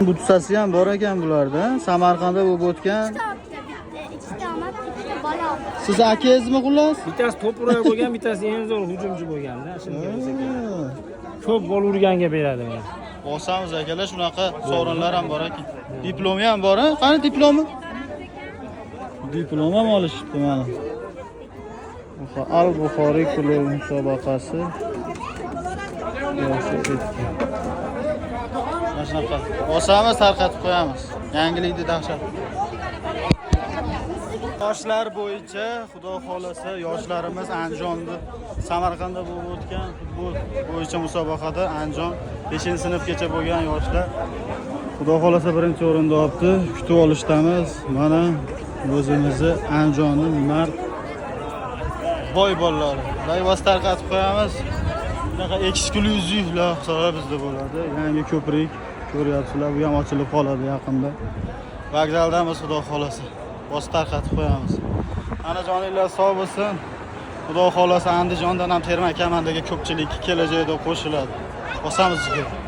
Butsasi ham bor ekan bularda. Samarqandda bo'lib o'tgan. Ikkita olibdi, bitta, ikkita omad, ikkita bola oldi. Siz akangizmi xullas? Bittasi to'p urar bo'lgan, bittasi eng zo'r hujumchi bo'lganda. Shunga bo'lsa kerak. Ko'p gol urganga beradi uni. Bosamiz akalar, shunaqa sovrinlar ham bor ekan. Diplomi ham bor, a? Qani diplomi? Diplom ham olishibdi mana. Al Buxoriy klubi musobaqasi yoshi 7. Mana shunaqa. Bosamiz, tarqatib qo'yamiz. Yangilikni dahshat. Yoshlar bo'yicha xudo xolasa yoshlarimiz Andijonda, Samarqandda bo'lib o'tgan futbol bo'yicha musobaqada Andijon 5-sinfgacha bo'lgan yoshlar xudo xolasa birinchi o'rinda olibdi. Kutib olishdamiz. Mana o'zimizni Andijonni mard boy bolalari. Layvos tarqatib qo'yamiz. Bunaqa eksklyuziv lahzalar bizda bo'ladi. Yangi ko'prik ko'ryapsizlar, bu ham ochilib qoladi yaqinda. Vokzaldamiz xudo xolasa. Bosib tarqatib qo'yamiz. Ana joninglar sog' bo'lsin. Xudo xolasa Andijondan ham terma komandaga ko'pchilik kelajakda qo'shiladi. Bosamiz jigar.